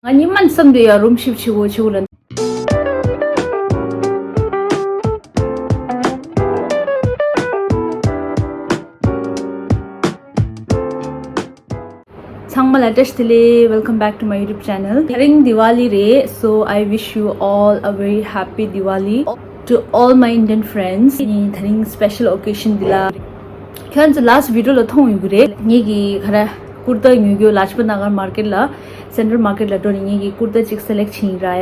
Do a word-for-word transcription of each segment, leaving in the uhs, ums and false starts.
ང་ཉི་མ་བསམ་དུ་ཡ་རུམ་ཤིབ་ཆེ་བོ་ཆེ་བོ་ལ། ཚང་མ་ལ་བཀྲ་ཤིས་བདེ་ལེགས། Welcome back to my YouTube channel. དེ་རིང་དི་ཝ་ལི་རེད། So I wish you all a very happy Diwali to all my Indian friends. དེ་རིང་special occasion འདི་ལ། ཁྱོད་ཚོ་last video ལ་མཐོང་ཡོད་ཀྱི་རེད། ངེད་ཀྱི་ག་རེ་ཀུར་ཏ་ཉོ་རྒྱུ་ལ་ལཱ་ཇ་པད་ན་གར་མར་ཀེཊ་ལ། Central Market ལ་འགྲོ་ནས་ངེད་ཀྱི་ཀུར་ཏ་གཅིག་select བྱས་ཡིན་ར་ཡ།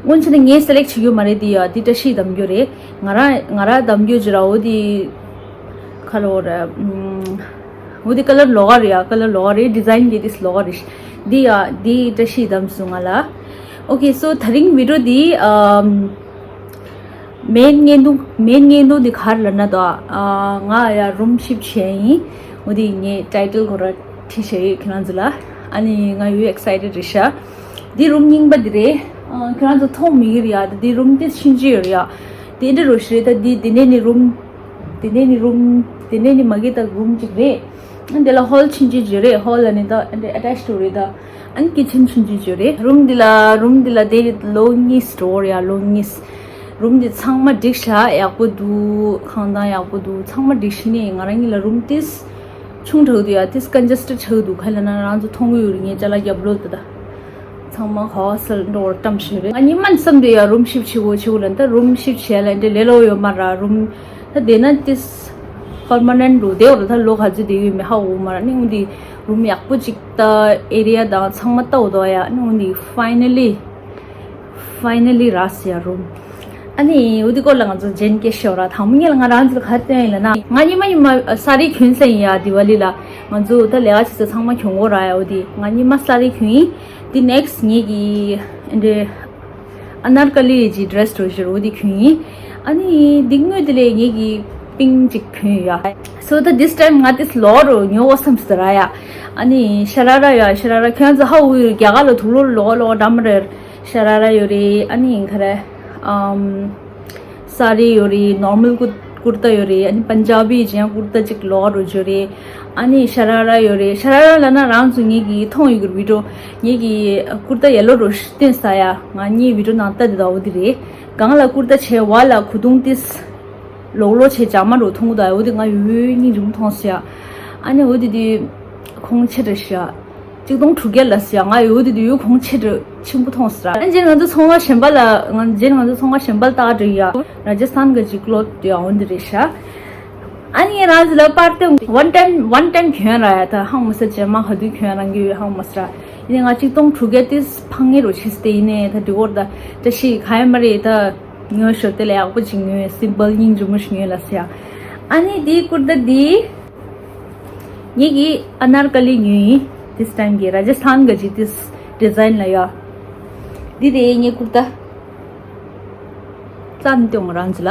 སྔོན་ཆད་ནས་ངས་select བྱེད་རྒྱུ་མ་རེད། དེ་ཡ་དེ་བཀྲ་ཤིས་བདམས་རྒྱུ་རེད། ང་རང་ང་རང་བདམས་རྒྱུ་ཅིག་ར། འོ་དེ་ཁ་ལོ་ར། འོ་དེ་color ལོགས་ཀ་རེད་ཡ། color ལོགས་ཀ་རེད། design དེ་དེ་ལོགས་ཀ་རེད། དེ་ཡ་དེ་བཀྲ་ཤིས་བདམས་སོང་ང་ལ། Okay, so དེ་རིང་video འདི་ཨམ། main བརྙན་ཐུང་main བརྙན་ཐུང་འདི་ག་རེ་ལབ་ན་ད། ཨ། ང་ཡ་རུམ་ཤིབ་བྱས་ཡིན། འོ་དེ་ངས་title ཁོ་ར་བྲིས་བཞག་ཡོད་ཁྱེད་རང་ཚོ་ལ། ཨ་ནི་ང་ཡོད་excited རེད་ཤག་འདི་རུམ་རྙིང་པ་འདི་རེད། ཨ། ཁྱེད་རང་ཚོ་མཐོང་མི་གི་རེད་ཡ། འདི་རུམ་དེ་ཕྱིན་ཅི་ཡོད་རེད་ཡ། དེ་འདྲ་རུ་ཞིག་རེད། ད་འདི་དེ་ནས་ནི་རུམ། དེ་ནས་ནི་རུམ། དེ་ནས་ནི་མ་གི་ད་རུམ་གཅིག་རེད། ཨ། འདི་ལ་hall ཕྱིན་ཅི་ཅི་རེད། hall ལ་ནི་ད་འདི་attached རེད་ད། ཨན་kitchen ཆུང་ཆུང་ཅིག་རེད། རུམ་འདི་ལ་རུམ་འདི་ལ་དེ་ལོ་གཉིས་འགྲོ་ཡ། ལོ་གཉིས། རུམ་འདི་ཚང་མ་འགྲིག་ཤག་ཡག་པོ་འདུག་ཁང་བཟང་ཡག་པོ་འདུག་ཚང་མ་འགྲིག་ཤག་ནི་ང་རང་གཉིས་ལ་རུམ་ཏིས་ཆུང་དྲགས་འདུག་ཡ། ཏིས་congested ཆགས་འདུག་ག་ལ་ན་རང་ཚོ་མཐོང་གི་ཡོད་རེད། ངས་ཅ་ལག་རྒྱབ་ལོག་ད་ད་ཚང་མ་ག་བ་སལ་འགྲོ་བར་བཀྲམ་ཞིག་རེད། ང་གཉིས་མ་བསམ་དུ་ཡ་རུམ་ཤིབ་ཆེ་བོ་ཆེ་བོ་ལ་ད་རུམ་ཤིབ་བྱས་ལ་འདྲ་ལས་ལོ་ཡོད་མ་ར། རུམ་ད་དེ་ན་ཏིས་permanent འགྲོ་དེ་བར་ད་ལོ་ག་ཚོད་དེ་ཡོད་མེད་ཧ་གོ་མ་ར། ནི་འོ་འདི་རུམ་ཡག་པོ་ཅིག་ད་area དང་ཚང་མ་ལྟ་འོ་དོ་ཡ། ནི་འོ་འདི་finally finally རག་སི་ཡ་རུམ། ཨ་ནི་འོ་འདི་སྐོར་ལ་ང་ཚོ་རྗེན་སྐད་ཤོར་ར། དང་པོ་ཉིད་ལ་ང་རང་ཚོ་ལ་ག་སྟོན་ཡིན་ལ་ན། ང་ཉི་མ་ཉི་མ་ས་རི་གྱོན་ས་ཡིན་ཡ། དི་ཝ་ལི་ལ་ང་ཚོ་ད་ལས་ཀ་བྱེད་ས་ཚང་མ་གྱོན་གོ་ར་ཡ། འོ་འདི་ང་ཉི་མ་ས་རི་གྱོན་ཡིན། འདི་next ངེད་ཀྱི་འདི་ཨ་ནར་ཀ་ལི་གི་dress འགྲོ་ཞིག་འོ་འདི་གྱོན་ཡིན། ཨ་ནི་འདི་སྔོན་དེ་ལས་ངེད་ཀྱི་pink ཅིག་གྱོན་ཡོད་ཡ། So ད་this time ང་ཏིས་ལོ་རུ་ཉོ་བ་བསམ་སི་ར་ཡ། ཨ་ནི་ཤ་ར་ར་ཡ། ཤ་ར་ར་ཁྱོད་ཚོ་ཧ་འུ་རྒྱ་གར་ལ་དུག་ལོ་ལོ་ལོ་འདྲ་མ་རེད། ཤ་ར་ར་ཡོད་རེད། ཨ་ནི་ག་རེ་ཨམ། ས་རི་ཡོད་རེད། normal ཀུར་ཀུར་ཏ་ཡོད་རེད། ཨ་ནི་པན་ཇ་བི་ཅན་ཀུར་ཏ་ཅིག་ལོག་རུ་ཡོད་རེད། ཨ་ནི་ཤ་ར་ར་ཡོད་རེད། ཤ་ར་ར་ལ་ན་རང་ཚོ་ངེད་ཀྱི་མཐོང་ཡོད་ཀྱི་རེད། video ངེད་ཀྱི་ཀུར་ཏ་ཡེ་ལོ་རུ་སྟོན་ས་ཡ། ང་གཉིས་video ནང་ལྟ་དེ་ད་འོ་དེ་རེད། གང་ལ་ཀུར་ཏ་བྱས་བ་ལ་གོས་ཐུང་ཏིས་ལོག་ལོག་བྱས་ཇ་མ་རུ་མཐོང་གི་ད། འོ་དེ་ང་ཡོད་སྙིང་རྗེ་མོ་མཐོང་ས་ཡ། ཨ་ནི་འོ་དེ་དེ་གོང་ཆེ་རེད་ཤག་གཅིག་སྟོང་དྲུག་བརྒྱ་ལ་ཟེར་ཡ། ང་ཡོད་དེ་དུས་ཡོད་གོང་ཆེ་དྲགས་ཆེན་པོ་མཐོང་ཟེར། ཨ་ནི་རྗེས་ང་ཚོ་ཚོང་བ་གཞན་པ་ལ་ང་རྗེས་ང་ཚོ་ཚོང་བ་གཞན་པ་ལ་ལྟ་འགྲོ་ཡ། ར་ཇ་སི་ཐན་གི་ཅིག་ཀློད་དེ་འོན་དེ་རེད་ཤག་ཨ་ནི་རང་ཚོ་ལ་པར་དེ་one time one time གྱོན་ར་ཡ། ད་ཧང་མ་ས་རྗེས་མ་ག་དུས་གྱོན་རང་གི་ཡོད་ཧང་མ་ས་ར། ཡིན་ང་གཅིག་སྟོང་དྲུག་བརྒྱ་དེ་ཕང་ངེ་རུ་ཆེ་སྟེ་ཡིན་ནས། ད་འདི་སྐོར་ད་བཀྲ་ཤིས་ག་ཡ་མ་རེད། ད་ཉོ་ཞོར་དེ་ལ་ཡག་པོ་ཅིག་ཉོས། simple སྙིང་རྗེ་མོ་ཞིག་ཉོས་ལ་ཟེར་ཡ། ཨ་ནི་དེའི་ཀུར་ཏ་དེ། ངེད་ཀྱིས་ཨ་ནར་ཀ་ལི་ཉོས་ཡིན། this time གི་ར་ཇ་སི་ཐན་གི་ཅིག་ཏིས་design ལ་ཡ། འདི་དེ་ངའི་ཀུར་ཏ། རྩ་ནས་སྟོན་རང་ཚོ་ལ།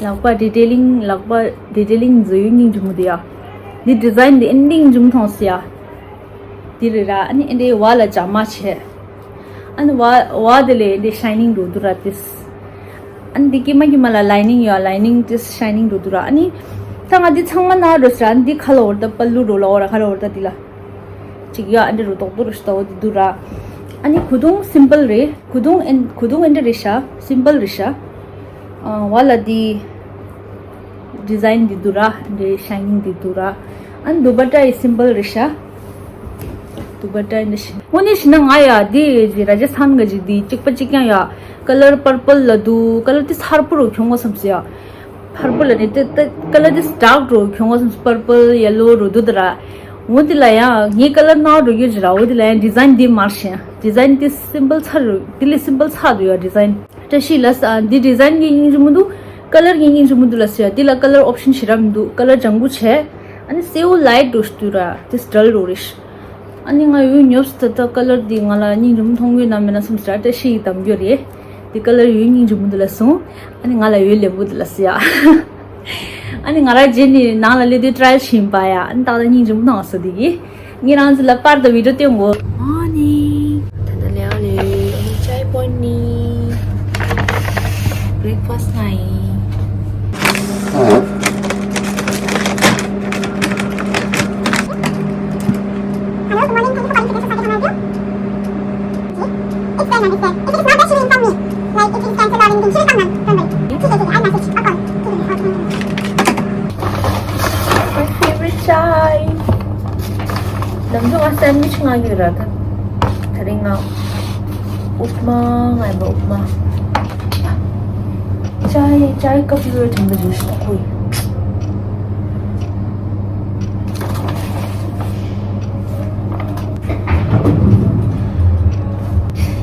ལག་པ་detailing ལག་པ་detailing བཟོ་ཡུལ་སྙིང་རྗེ་མོ་དེ་ཡ། འདི་design འདི་ཨེ་འདི་སྙིང་རྗེ་མོ་མཐོང་སི་ཡ། འདི་རེད་ར། ཨ་ནི་ཨེ་འདི་བ་ལ་ཇ་མ་བྱས། ཨ་ནི་བ་བ་དེ་ལས་ཨེ་འདི་shining འགྲོ་འདུག་ར་ཏིས། ཨ་ནི་འདི་ཀྱི་མ་ཀྱི་མ་ལ་lining ཡོད། lining ཏིས་shining འགྲོ་འདུག་ར། ཨ་ནི་ད་ང་འདི་ཚང་མ་ན་འགྲོ་སི་ར། ཨ་ནི་འདི་ཁ་ལ་འོར་ད་པ་ལུ་འགྲོ་ལ་འོ་ར་ཁ་ལ་འོར་ད་འདི་ལ་ཅིག་ཡ། ཨ་འདི་རུ་ཏོག་ཏོ་རུ་ཤི་ཏོ་འདི་འདུག་ར། ཨ་ནི་གོས་ཐུང་simple རེད། གོས་ཐུང་ཨེ་གོས་ཐུང་ཨེ་འདྲ་རེད་ཤག simple རེད་ཤག་ཨ་བ་ལ་འདི་design འདི་འདུག་ར། འདི་shining འདི་འདུག་ར། ཨ་ནི་དུ་པ་ཊ་ཡི་simple རེད་ཤག་དུ་པ་ཊ་འདི་ཤི་དངོས་གནས་ཤི་ན་ང་ཡ་འདི་ཇི་ར་ཇ་སི་ཐན་གི་ཅིག་འདི་གཅིག་པ་གཅིག་རྐྱང་ཡ། color purple ལ་འདུག color དེ་སེར་པོ་རུ་གྱོན་དགོས་བསམ་སི་ཡ། ཕར་པོ་ལ་ནི་ཏི་ཏི་ཀ་ལར་ཏི་ཌརཀ་རུ་གྱོན་དགོས་བསམ། པར་པལ་ཡེ་ལོ་རུ་འདུག་ད་ར། འོ་དེ་ལ་ཡང་ངའི་ཀ་ལར་ནང་རུ་ཡོད་ཅི་ར། འོ་དེ་ལ་ཡང་ཌི་ཛའིན་འདི་མར་ཤེས། ཌི་ཛའིན་དེ་སིམ་པལ་ཚ་རུ་དེ་ལས་སིམ་པལ་ཚ་འདུག་ཡ་ཌི་ཛའིན། བཀྲ་ཤིས་ལ་ས་འདི་ཌི་ཛའིན་གི་སྙིང་རྗེ་མོ་འདུག་ཀ་ལར་གི་སྙིང་རྗེ་མོ་འདུག་ལ་ཟེར་ཡ། དེ་ལ་ཀ་ལར་ཨོབ་ཤན་ཞེ་དྲག་མི་འདུག་ཀ་ལར་ལྗང་གུ་བྱས། ཨ་ནི་སེའུ་ལའིཊ་རུ་ཞིག་འདུག་ར། དེ་ཌལ་རུ་རེད། ཨ་ནི་ང་ཡོད་ཉོབ་སི་ད་ལྟ་ཀ་ལར་འདི་ང་ལ་སྙིང་རྗེ་མོ་མཐོང་གི་ན་མེད་ན་སོང་ཟེར་བཀྲ་ཤིས་ཡི་གདམ་རྒྱུ་རེད། འདི་ཀ་ལར་ཡོད་སྙིང་རྗེ་མོ་འདི་ལ་སོང་། ཨ་ནི་ང་ལ་ཡོད་ལེགས་པོ་འདི་ལ་སི་ཡ། ཨ་ནི་ང་རང་རྗེས་ནི་ནང་ལ་སླེབས་དུས་ཊ་རའི་ལ་བྱིན་པ་ཡ། ཨ་ནི་ཏག་ཏག་སྙིང་རྗེ་མོ་མཐོང་སོང་འདི་གི། ངས་རང་ཚོ་ལ་པར་དང་བི་ཌིའོ་སྟོན་གོ། Morning. ད་ལྟ་ལས་ཀ་ལས་ཅའི་པོ་ནི། Breakfast ནི། Hello, good morning. ང་སེན་ཝིཆ་མངགས་ཡོད་ར། ད་དེ་རིང་ང་ཨུབ་མ་མངགས་ཡིན་པ། ཨུབ་མ། ཅའི་ཅའི་ཀབ་ཡོད་དྲན་པ་རེད་ཤག་ཁོ་ཡིན།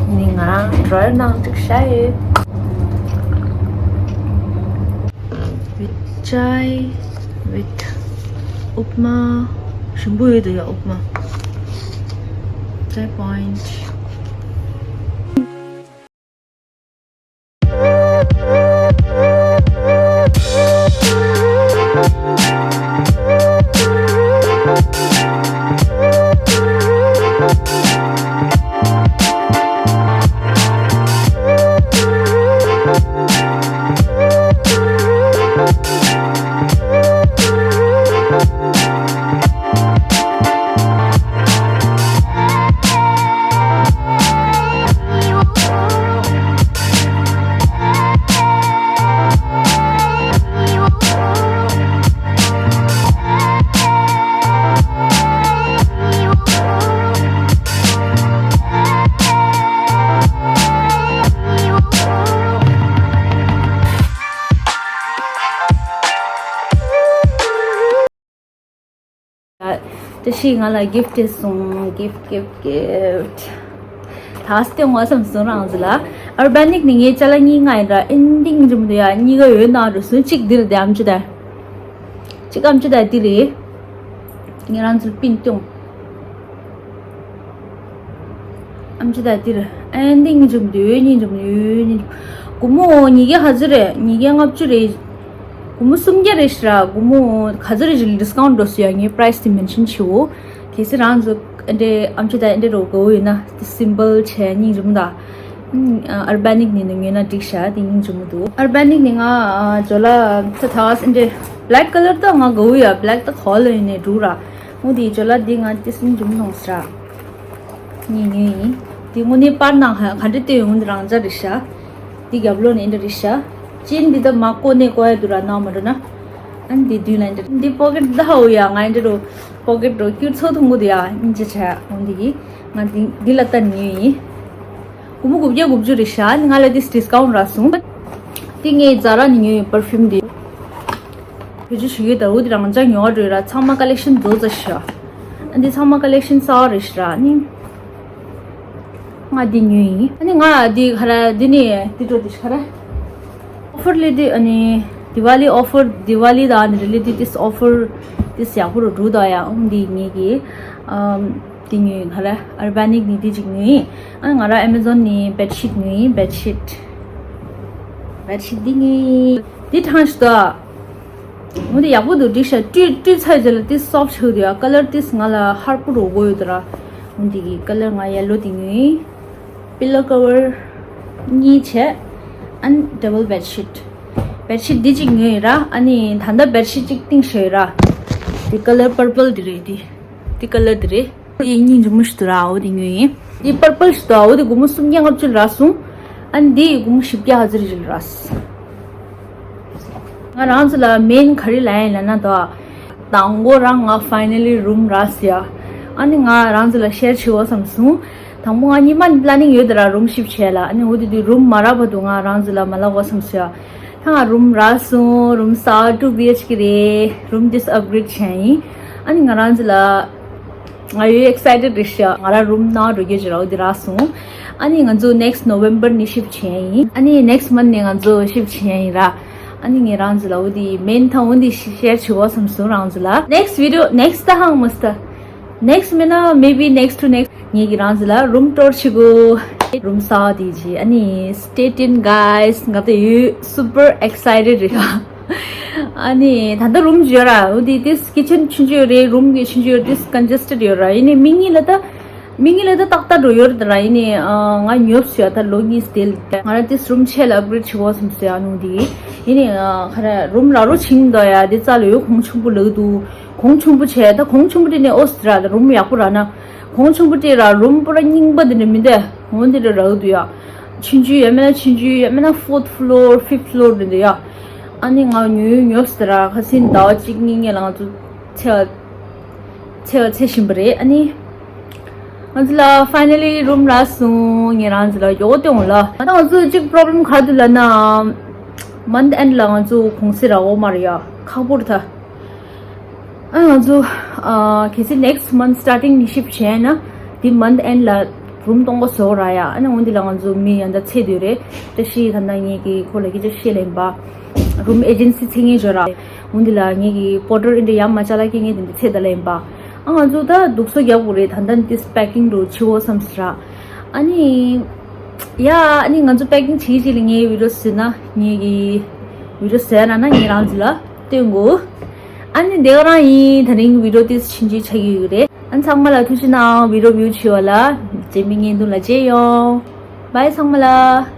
ཡིན་ནའི་ང་རང་ཌོ་ནང་ཅིག་བཞག་ཡོད། With chai, with ཨུབ་མ། ཞིམ་པོ་ཡོད་འདུག་ཡ། ཨུབ་མ། Chai point. བཀྲ་ཤིས་ང་ལ་གིཕ་སྤྲད་སོང་། གིཕ་གིཕ་གིཕ། ད་སྟེ་ངོ་བསམ་སོང་རང་ཟེར་ལ། ཨར་བེ་ནིག་ནི་ངའི་ཅ་ལག་གཉིས་མངགས་ཡིན་ར། ཨིན་ཏིང་འཇུམ་དུ་ཡ་གཉིས་ཀ་ཡོད་ན་རུ་སོང་། གཅིག་འདིར་དེ་ཨམ་ཅི་ད། གཅིག་ཨམ་ཅི་ད་འདི་རེད། ངས་རང་ཚོར་པིན་སྟོན། ཨམ་ཅི་ད་འདིར། ཨན་འདི་གཉིས་འཇུམ་དུ་ཡོད། གཉིས་འཇུམ་དུ་ཡོད། གཉིས་འཇུམ། སྒོར་མོ་ཉིས་བརྒྱ་ག་ཚོད་རེད། ཉིས་བརྒྱ་ལྔ་བཅུ་རེད། སྒོར་མོ་སུམ་བརྒྱ་རེད་ཤག་ར། སྒོར་མོ་ག་ཚོད་རེད་ཞིག་ཌི་སི་ཀའུན་ཊི་འགྲོ་སྲིད་ཡ། ངས་པ་རའི་སི་དེ་མེན་ཤན་བྱེད་འོ། གལ་སྲིད་རང་ཚོ་ཨ་འདྲེ་ཨམ་ཅི་ད་ཨ་འདྲེ་རོ་གོ་ཡོད་ན་དེ་སིམ་པལ་བྱས་གཉིས་འཇུམ་ད། ཨར་བེ་ནིག་ནི་ནི་ཉོས་ན་འགྲིག་ཤག་དེ་གཉིས་འཇུམ་འདུག་ཨར་བེ་ནིག་ནི་ང་ཇོ་ལ་ཚ་ཐག་ཨ་འདྲེ་བྷེ་ལེག་ཀ་ལར་ད་ང་གོ་ཡ། བྷེ་ལེག་ད་གོ་ལ་ཡིན་ནས་འགྲུག་ར། འོ་དེ་ཇོ་ལ་དེ་ང་དེ་སིམ་འཇུམ་ཐོང་སྲ། གཉིས་ཉོས་ཡིན། དེ་དངོས་གནས་པར་ནང་ག་འདྲ་བལྟས་ཡོང་དེ་རང་འཇགས་རེད་ཤག་དེ་རྒྱབ་ལོགས་ནས་འདྲ་རེད་ཤག་ཅན་འདི་ད་མ་བཀོག་ནས་བཀོག་ཡ་དུ་ར་ནང་མ་འགྲོ་ན། ཨ་ནི་དེ་དུས་ལ་འདྲ། འདི་པོ་ཀེ་ཊི་ད་འོ་ཡ། ང་འདྲ་རོ་པོ་ཀེ་ཊི་རོ་ཀྱུ་ཚོ་ཐུང་གུ་དུ་ཡ། ཨིན་ཅི་ཆ་འོ་འདི་གི་ང་འདི་འདི་ལ་ལྟ་ནི་ཡོད་ཡིན། སྒོར་མོ་དགུ་བརྒྱ་དགུ་བཅུ་རེད་ཤག་ཨ་ནི་ང་ལ་དེ་ཌི་སི་ཀའུན་ཊི་རག་སོང་། དེ་ངས་ཛ་ར་ནས་ཉོས་ཡོད། པར་ཕིའུམ་དེ། བེད་སྤྱོད་ཞུ་གི་ད། འོ་དེ་རང་འཇགས་ཉོ་བ་འགྲོ་ཡོད་ར། ཚང་མ་ཀ་ལེག་ཤན་རྫོགས་ཚར་ཤག་ཨ་འདི་ཚང་མ་ཀ་ལེག་ཤན་གསར་བ་རེད་ཤག་ར། ཨ་ནི་ང་འདི་ཉོས་ཡིན། ཨ་ནི་ང་འདི་ག་ར་འདི་ནི་འདི་འགྲོ་འདི་ཤ་ག་ར། ཨོ་ཕར་ལས་དེ་ཨ་ནི་དི་ཝ་ལི་ཨོ་ཕར། དི་ཝ་ལི་དང་ཨ་ནི་རི་ལེ་ཊེཌ་ཏིས་ཨོ་ཕར་ཏིས་ཡག་པོ་རུ་འགྲོ་ད་ཡ། ཨང་འདི་ངེད་ཀྱི་ཨམ་དེ་ཉོས་ཡིན། ག་ར་ཨར་བེ་ནིག་ནི་དེ་གཅིག་ཉོས་ཡིན། ཨ་ང་ར་ཨེ་མེ་ཟོན་ནི་བེད་ཤིཊ་ཉོས་ཡིན། བེད་ཤིཊ། བེད་ཤིཊ་འདི་ཉོས་ཡིན། འདི་ཐང་ཤི་ད། འོ་འདི་ཡག་པོ་འདུག་འགྲིག་ཤག་སྤྲུལ་སྤྲུལ་ཚར་རྗེས་ལ་དེ་སོཕ་ཆགས་འདུག་ཡ། ཀ་ལར་དེ་ང་ལ་ཧར་པོ་རུ་དགོས་ཡོད་དུ་ར། འོ་འདི་གི་ཀ་ལར་ང་ཡེ་ལོ་དེ་ཉོས་ཡིན། པི་ལོ་ཀ་ཝར་གཉིས་བྱས། ཨན་ཌབ་བལ་བེད་ཤིཊ། བེད་ཤིཊ་འདི་གཅིག་ཉོས་ཡོད་ར། ཨ་ནི་ད་ལྟ་བེད་ཤིཊ་གཅིག་བཏིང་ཤག་ཡོད་ར། འདི་ཀ་ལར་པར་པལ་འདི་རེད། འདི་འདི་ཀ་ལར་འདི་རེད། འདི་གཉིས་འཇུ་མོ་ཞིག་འདུག་ར། འོ་འདི་ཉོས་ཡིན། འདི་པར་པལ་ཞིག་འདུག་འོ་འདི་སྒོར་མོ་སུམ་བརྒྱ་ལྔ་བཅུ་རག་སོང་། ཨ་ནི་འདི་སྒོར་མོ་བཞི་བརྒྱ་ཧ་ཙི་རེ་ཞིག་རག་སོང་། ང་རང་ཚོ་ལ་མེན་ག་རེ་ལབ་ཡིན་ལབ་ན་ད། དང་པོ་རང་ང་ཕའི་ནལ་ལི་རུམ་རག་སོང་ཡ། ཨ་ནི་ང་རང་ཚོ་ལ་ཤེར་བྱེད་འོ་བསམ་སོང་། དང་པོ་ང་ཉི་མ་ནི་པི་ལེ་ནིང་ཡོད་དེ་ར། རུམ་ཤིབ་བྱས་ལ། ཨ་ནི་འོ་དེ་དུས་རུམ་མ་རག་བར་དུ་ང་རང་ཚོ་ལ་མ་ལབ་འོ་བསམ་སོང་ཡ། ད་ང་རུམ་རག་སོང་། རུམ་གསར་པ་ཊུ་བི་ཨེཆ་ཀེ་རེད། རུམ་དེ་ཨབ་གྷི་རེཌ་བྱས་ཡིན། ཨ་ནི་ང་རང་ཚོ་ལ། ང་ཡོད་ཨེག་སའི་ཊེཌ་རེད་ཤག་ང་རང་རུམ་ནང་འགྲོ་རྒྱུ་ཅིག་རག་འོ་དེ་རག་སོང་། ཨ་ནི་ང་ཚོ་ནེག་སི་ཊི་ནོ་ཝེམ་བར་ནས་ཤིབ་བྱས་ཡིན། ཨ་ནི་ནེག་སི་ཊི་མན་ཐི་ནས་ང་ཚོ་ཤིབ་བྱས་ཡིན་ར། ཨ་ནི་ངས་རང་ཚོ་ལ་འོ་དེ་མེན་ཐང་འོ་དེ་ཤེར་བྱེད་འོ་བསམ་སོང་རང་ཚོ་ལ། ནེག་སི་ཊི་བི་ཌི་ཡོ་ནེག་སི་ཊི་ད་ཧང་མ་སི་ཊི། ནེག་སི་ཊི་མིན་ན་མེ་བི་ནེག་སི་ཊི་ཊུ་ནེག་སི་ཊི། ངེད་ཀྱིས་རང་ཚོ་ལ་རུམ་ཊོར་བྱེད་དགོས། རུམ་གསར་པ་དེ་ཅི། ཨ་ནི་stay tuned guys. ང་ད་ཡོད་super excited རེད་ཤག་ཨ་ནི་ད་ལྟ་རུམ་ཅིག་ཡོད་ར། འོ་དེ་དེ་ཀི་ཆན་ཆུང་ཆུང་ཡོད་རེད། རུམ་གི་ཆུང་ཆུང་ཡོད་རེད། དེ་ཀན་ཇེ་སི་ཊེཌ་ཡོད་ར། ཡིན་ནའི་མིག་གཉིས་ལ་ད་མིག་གཉིས་ལ་ད་ཏག་ཏག་འགྲོ་ཡོད་རེད་ད་ར། ཡིན་ནའི་ང་ཉོབ་སོང་ཡ། ད་ལོ་གཉིས་དེ་ལ་ང་རང་དེ་རུམ་ཆེ་ལ་ཨབ་གྷི་རེཌ་བྱེད་དགོས་བསམ་སོང་ཡ། ཨ་ནི་འོ་དེ་ཡིན་ནའི་ཁ་ར་རུམ་ར་རོ་ཆིང་འདུག་ཡ། དེ་རྩ་ལ་ཡོད་གོང་ཆེན་པོ་ལབ་འདུག་གོང་ཆེན་པོ་བྱས། ད་གོང་ཆེན་པོ་དེ་ནས་ཨོ་སི་ཏྲ་ད་རུམ་ཡག་པོ་རག་ན། གོང་ཆེན་པོ་སྤྲད་ར། རུམ་པོ་ར་རྙིང་པ་འདི་འདྲ་མི་འདུག་འོ་འདི་འདྲ་རག་འདུག་ཡ། ཆུང་ཆུང་ཡོད་མེད་ན་ཆུང་ཆུང་ཡོད་མེད་ན་ཕོར་ཐི་ཕི་ལོར་ཕིཕ་ཐི་ཕི་ལོར་འདི་འདུག་ཡ། ཨ་ནི་ང་ཉོས་ཉོས་ཟེར་ར། ཁ་སང་ཟླ་བ་གཅིག་གཉིས་སྔོན་ལ་ང་ཚོ་འཚོལ་འཚོལ་འཚོལ་བཞིན་པ་རེད། ཨ་ནི་ ང་ཚོ་ལ་finally room རག་སོང་། ངས་རང་ཚོ་ལ་མགྱོགས་པོ་སྟོན་འོང་ལ། ད་ང་ཚོ་གཅིག་problem ག་རེ་འདུག་ལབ་ན། month end ལ་ང་ཚོ་གུང་སེང་རག་འོ་མ་རེད་ཡ། ཁག་པོ་རེད་ད། ཨ་ང་ཚོ་ཨ་གལ་སྲིད་next month starting ནས་shift བྱས་ན། འདི་month end ལ་room སྟོང་པ་བཟོ་རག་ཡ། ཨ་ནི་འོ་འདི་ལ་ང་ཚོ་མི་ཡང་ད་ཚད་འདུག་རེད། བཀྲ་ཤིས་ད་ལྟ་ངེད་ཀྱི་ཁོ་ལ་སྐད་ཆ་བཤད་ལེན་པ། room agency ཚད་ངེས་བརྗོད་ར། འོ་འདི་ལ་ངེད་ཀྱི་porter ཨིན་དྲ་ཡ་མ་ཅ་ལག་སྐྱེལ་ངེས་དེ་འདི་ཚད་ད་ལེན་པ། ཨ་ང་ཚོ་ད་འདུག་སོ་རྒྱག་དགོས་རེད། ད་ད་this packing རུ་ཕྱི་བོ་བསམ་སི་ར། ཨ་ནི། ཡ་ཨ་ནི་ང་ཚོ་packing བྱེད་ཀྱི་ལ་ངའི་video ཟེར་ན་ངེད་ཀྱི་video ཟེར་ན་ན་ངེད་རང་ཚོ་ལ་སྟོན་དགོས། ཨ་ནི་དེ་ག་རང་ཡིན། ད་རིང་video དེ་ཕྱིན་ཅི་ཆགས་ཀྱི་ཡོད་རེད། ཨ་ནི་ཚང་མ་ལ་ཐུགས་རྗེ་གནང་། video view བྱས་པ་ལ། རྗེས་མའི་བརྙན་ཐུང་ལ་མཇལ་ཡོང་། bye ཚང་མ་ལ།